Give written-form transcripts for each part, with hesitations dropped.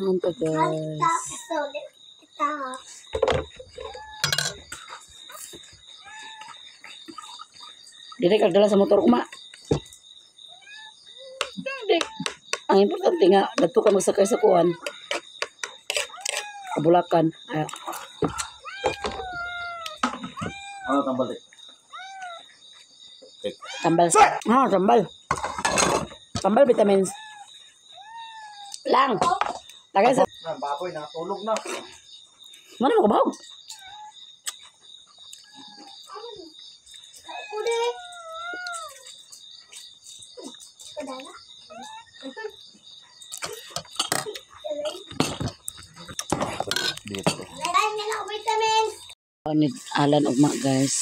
Ano guys? Dili ka dala sa motor kuma. Dili. Ang importante nga dadto ka magsakay sa kuan. Kabulakan. Ay. Ano tambal eh? Tambal. Ah, tambal. Tambal vitamins. Lang. Lagay sa Baboy, natulog na. Mana mo kabahog? Dito. Ni Alan ugma guys.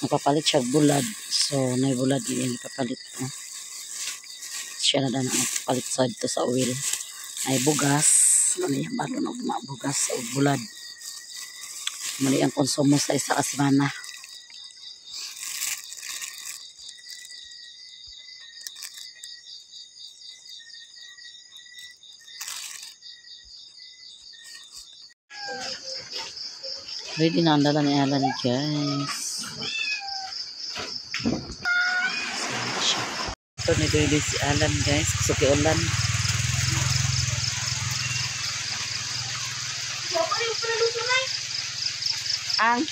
Nagpapalit siya bulad. So, nay bulad iyang ipapalit. Oh. Siya na na nagpapalit sa dito sa oil. Ay bugas. Mali ang balon ugma bugas o bulad. Mali ang konsumo sa isa ka semana. Ready na ang dala ni Alan guys. So, ito ni Doyle si Alan guys. Suki ulan. Ang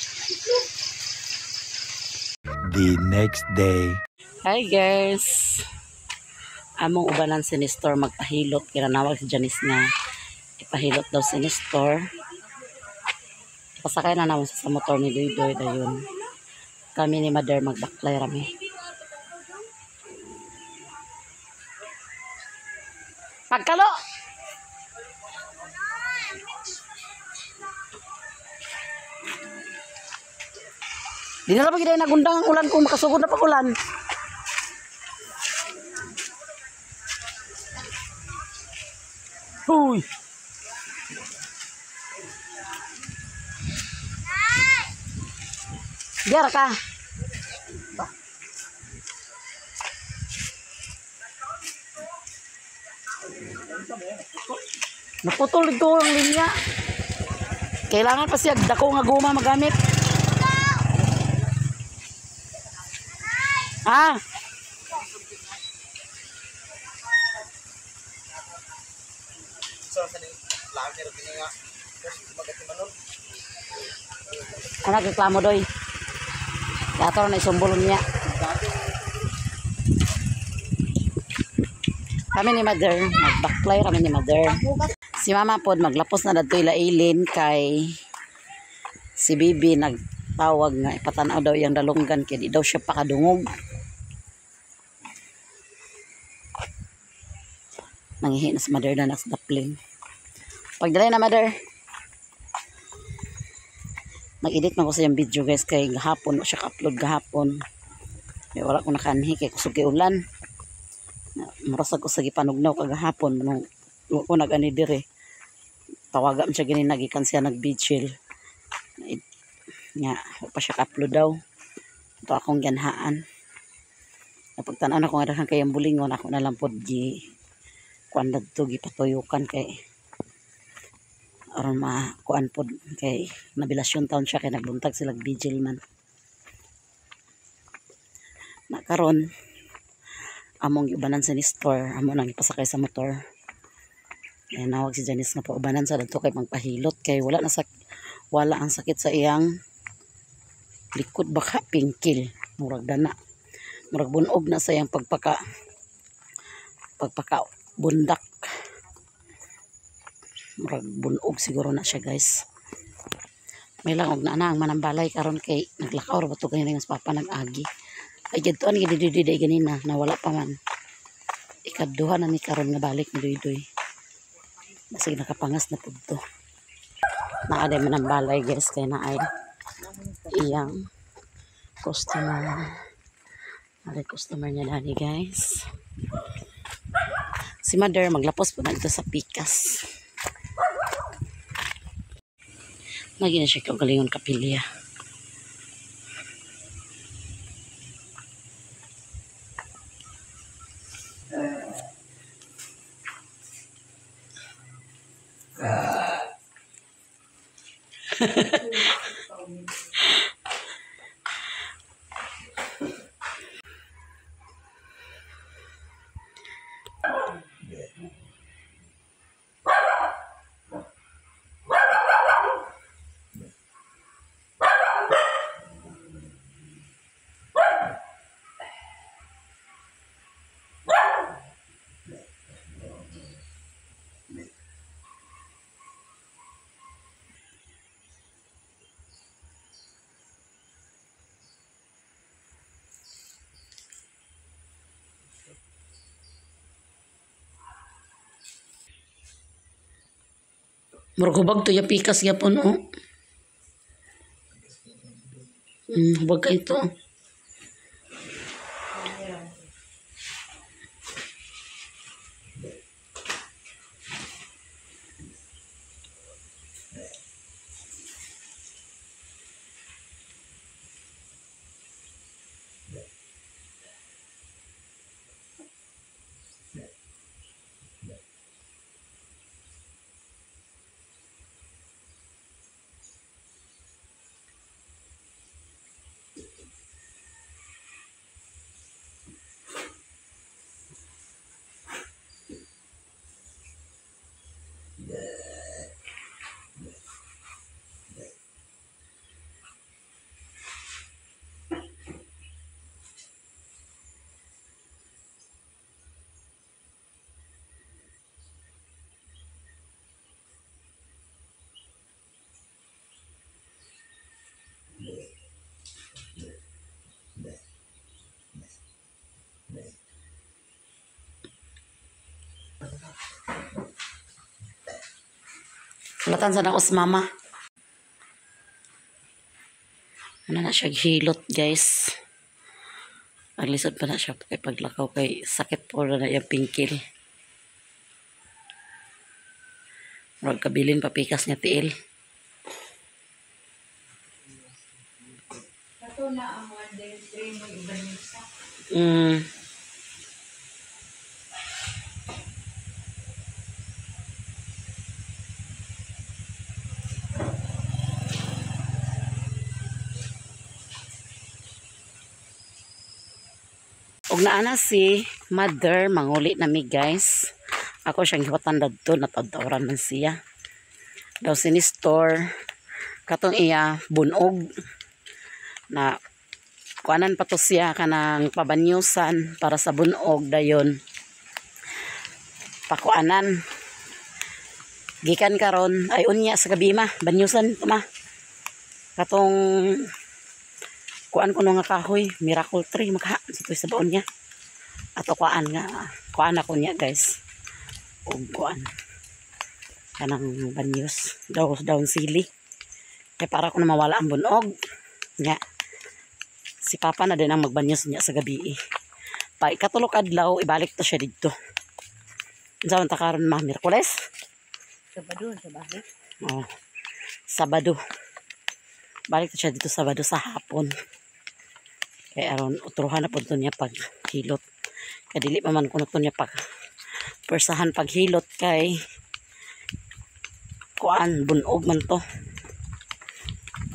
The next day. Hi guys. Among ubanan si Nestor magpahilot. Kinanawag si Janice na ipahilot daw si Nestor. Pasakay na naman sa motor ni Doy Doy dayon. Kami ni Mother magbaklay rami. Pagkalo! Di na lang pag nagundang ang ulan kung makasugod na pag ulan. Huy! Diara ka. Naputol ito ang linya. Kailangan pa siya dako nga guma magamit. Ah. Anak reklamo doy. Dato na isumbulon niya. Kami ni Mother, magbaklay kami ni Mother. Si Mama pod maglapos na dadto ilailin kay si Bibi nagtawag nga ipatan-aw daw iyang dalunggan kay di daw siya pakadungog. Nanghihi na si Mother na nasa dapling. Pagdalay na Mother. Mag-edit man ko sa iyang video guys kay gahapon o siya ka-upload gahapon. May wala ko nakanhi kay kusog kay ulan. Murasag ko sa gipanugnaw kagahapon manong wa ko nag-ani dire. Tawagan siya gini nagikan siya nag-vigil. Nga wa pa siya ka-upload daw. Ito akong ganhaan. Napagtan-an ako nga daghan kay ang bulingon ako na lang pod gi kuan dadto gipatuyukan kay aron makuan pod kay nabilasyon taon siya kay nagbuntag sila vigil man. Nakaron among giubanan sa ni store, amo nang ipasakay sa motor. Kaya nawag si Janice nga paubanan sa dadto kay magpahilot kay wala na sa wala ang sakit sa iyang likod baka pingkil murag dana. Murag bunog na sa iyang pagpaka bundak. Murag bunog siguro na siya guys. May lang og na ang manambalay karon kay naglakaw ra ba to ganina mas papa nag-agi. Ay gidtuan gid didi ganina nawala pa man. Ikaduha na ni karon nga balik ni Doy-Doy. Basig nakapangas na pud to. Naa day manambalay guys kay naay iyang customer. Naay customer niya dani guys. Si Mother maglapos po na dito sa pikas. Lagi na siya kagalingon kapilya. Murag hubag to ya pikas gyapon oh. Hubag ka ito. Latan sa nakos mama. Ano na siya hilot guys. Paglisod pa na siya kay paglakaw kay sakit po na yung pingkil. Murag kabilin papikas niya tiil. Kato na ang 1, 2, 3 mo ibanisa. Og naa na si mother manguli na mi guys. Ako siyang hiwatan dadto natadawran man siya. Daw si Nestor katong iya bunog na kuanan pa to siya kanang pabanyusan para sa bunog dayon. Pakuanan gikan karon ay unya sa gabi ma banyusan to ma. Katong kuan ko nga kahoy, miracle tree magha sa tuig sa baon niya. Ato kuan nga, kuan ako niya guys. Og kuan kanang banyos, daw down sili. Kay para ko na mawala ang bunog. Nya. Si Papa na din ang magbanyos niya sa gabi. Pa ikatulok adlaw ibalik to siya didto. Unsa man ta karon ma, Miyerkules? Sabado sa bahay. Oh. Sabado. Balik to siya dito Sabado sa hapon. Kaya aron utruhan na pud to niya pag hilot. Kay dili pa man kuno to niya pag persahan pag hilot kay kuan bunog man to.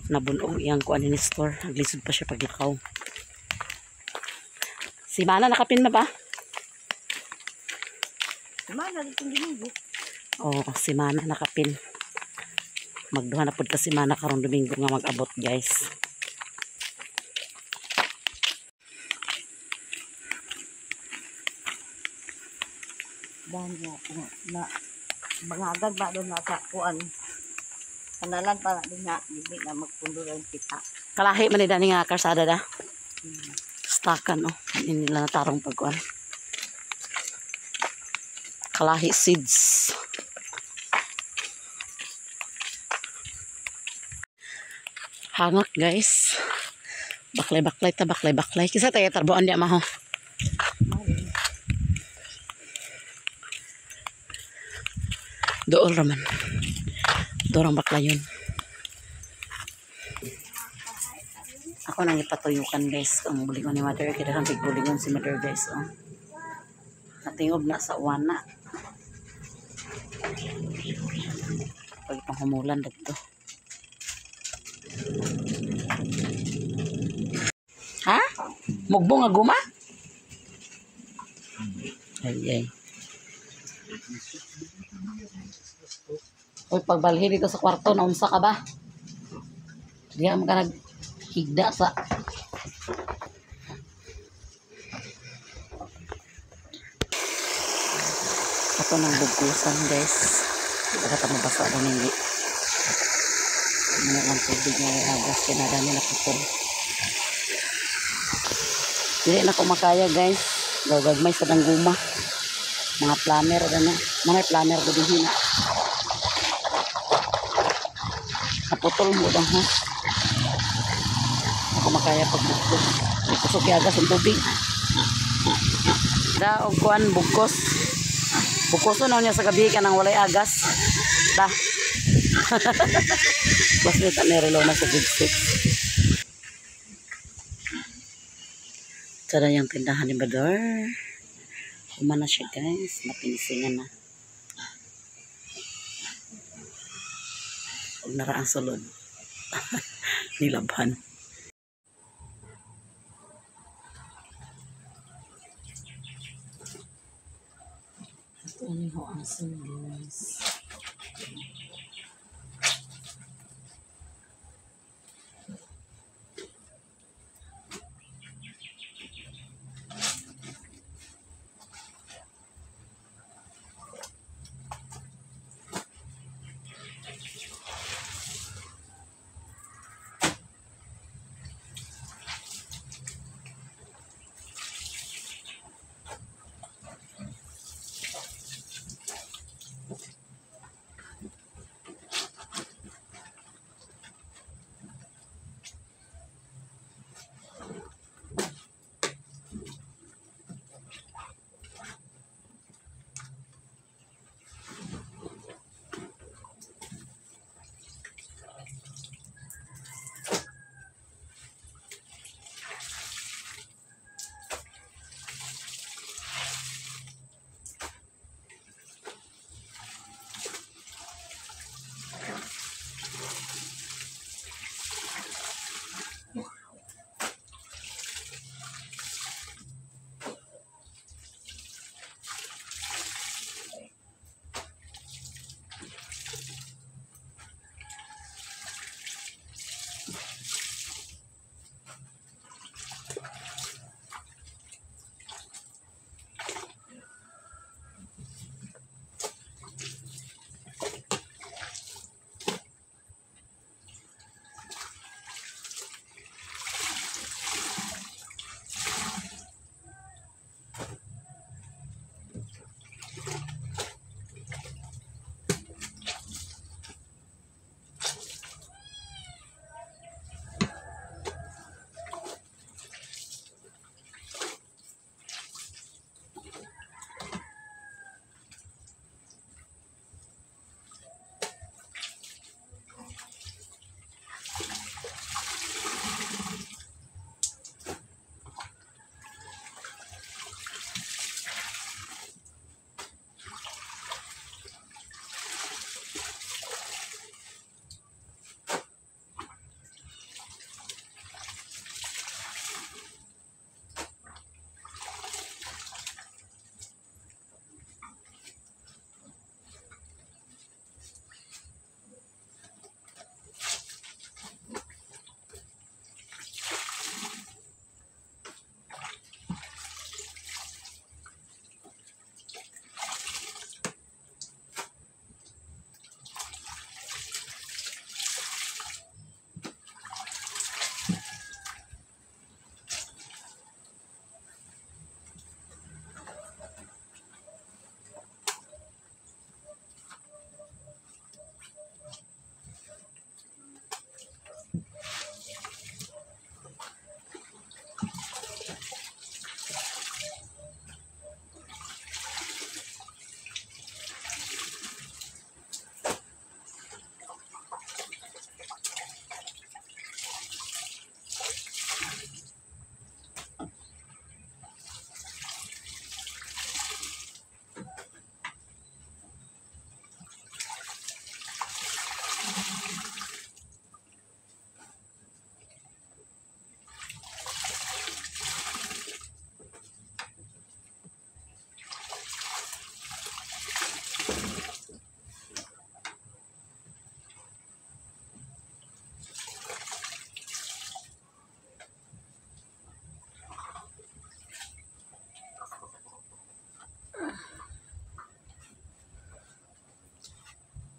Nabunog iyang kuan ni Nestor. Naglisod pa siya paglakaw. Si Mana nakapin na ba? Si Mana ditong Domingo. Oh, si Mana nakapin. Magduha na pud ka si Mana karong Domingo nga mag-abot guys. Dahil na bangagag ba doon na sa kuan. Kanalan pa na din na dili na magpunduran kita. Kalahi man ni dani nga karsada da. Stakan oh, ini nila natarong pagkuan. Kalahi seeds. Hangak guys. Baklay-baklay ta baklay-baklay. Kisa tayo tarbuan diya maho. Dool raman. Dorang baklayon. Ako nang ipatuyukan guys ang bulingon ni mother. Kaya kang bulingon si mother guys. Oh. Natingob na sa uwana. Pag panghumulan dito. Ha? Mugbong nga guma? Ay, ay. Uy, pagbalhin dito sa kwarto, naunsa ka ba? Diya mo ka naghigda sa. Ato ng bugkusan, guys. Di ba ka mabasa na hindi? Muna lang tubig nga agas, kinadami na putol. Dili na ko makaya, guys. Gagagmay sa guma. Mga plumber ano. Mga plumber ko din hina. Naputol mo dang ha. Ako makaya pag bugkos. Kusok agas ang tubig. Da og kuan bugkos. Bugkoso na niya sa gabi ka nang walay agas. Da. Classmate ni Relona sa Big 6. Ito na yung tindahan ni Bador. Humana siya, guys. Mapinisingan na. Huwag nara ang sulod. Nilabhan. Ito na yung aso, guys.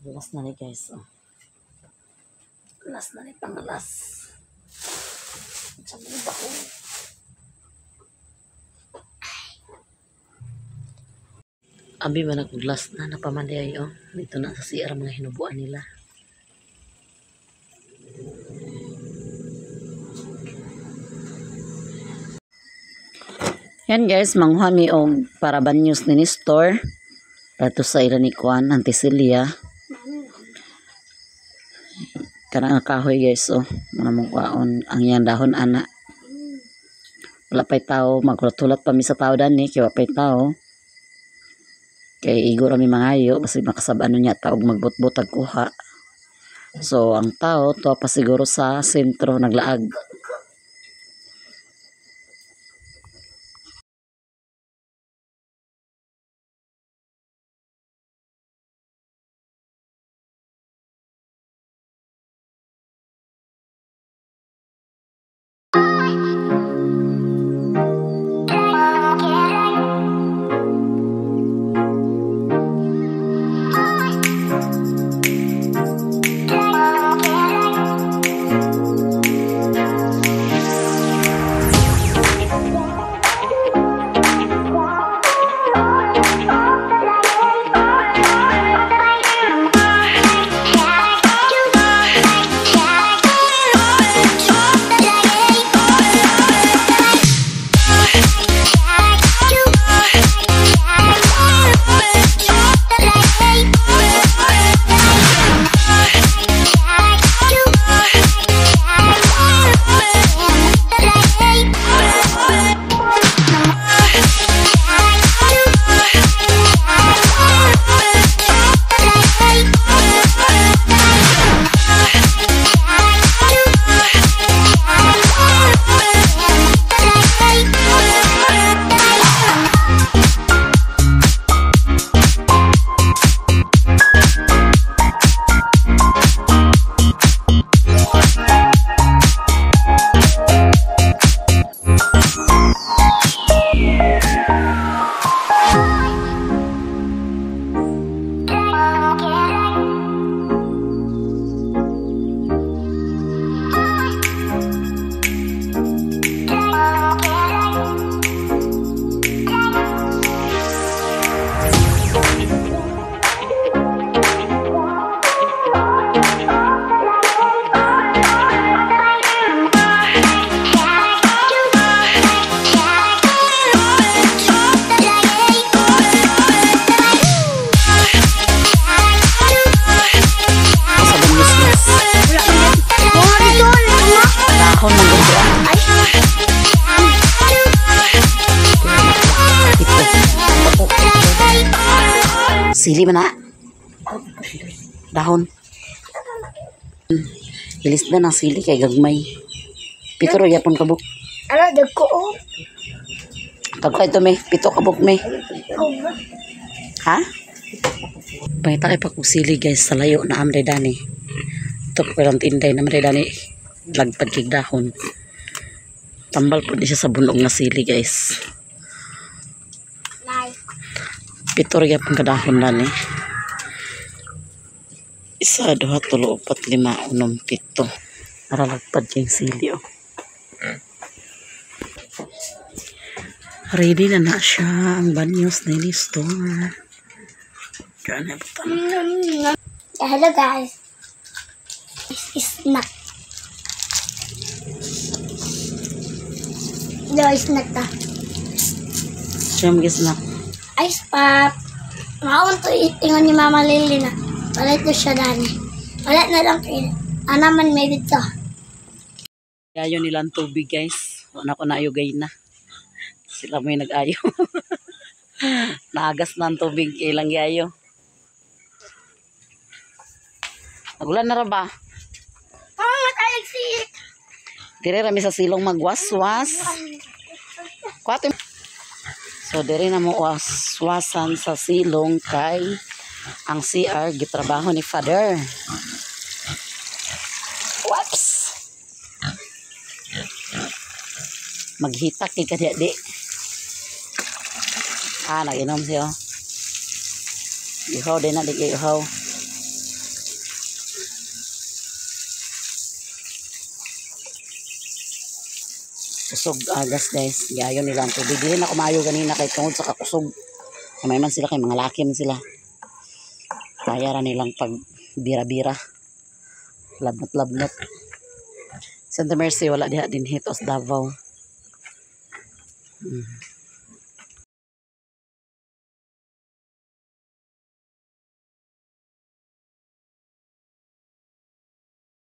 Last na ni guys. Oh. Last na ni pangalas. Sa mga bako. Abi man ako last na napamanday oh. Dito na sa CR mga hinubuan nila. Yan guys, manguha mi og para banyos ni Nestor. Pato sa ila ni Kwan, Auntie Celia. Kanang kahoy guys, oh. Muna mong kwaon ang iyang dahon ana. Wala pa'y tao, maghulat-hulat pa mi sa tao dani, kay wala pa'y tao. Kay igo ra mi mangayo, basig makasab-ano niya taog magbutbut ag kuha. So ang tao tuwa pa siguro sa sentro naglaag. Sili man na. Dahon. Hilis na ng sili kay gagmay. Pito ro yapon kabuk. Ala dagko oh. Pagka ito me, pito kabuk me. Ha? Pangita kay pag sili guys sa layo na amday dani. Ito ko lang tinday na amday dani. Lagpad kig dahon. Tambal po di siya sa bunog nga sili guys. Pito ro yapon kadahon dani. 1, 2, 3, 4, 5, 6, 7. Naralagpad yung sili oh. Ready na na siya ang banyos na ini store. Hello guys. This is snack. No, snack ta. Siyam snack. Ice pop. Maon to ingon ni Mama Lily na. Wala ito siya dani. Wala na lang kayo. Ana man may dito. Ayo nila ang tubig guys. Wala ko naayugay na. Sila may nag-ayo. Naagas na ang tubig. Ilang yayo. Nagulan na ra ba? Pangat Alexi. Dire rami sa silong magwaswas. Kwato. So dire na mo waswasan sa silong kay ang CR gitrabaho ni Father. Whoops. Maghitak kay kadiya di. Ah, nag-inom siya. Ihaw din na di ihaw. Kusog agas, guys. Giayon nila ang tubig. Dili na ko maayo ganina kay tungod sa kakusog. Kamay man sila kay mga laki man sila. Kaya ra nilang pag bira-bira. Labnot-labnot. Santa Mercy wala diha din hit os Davao.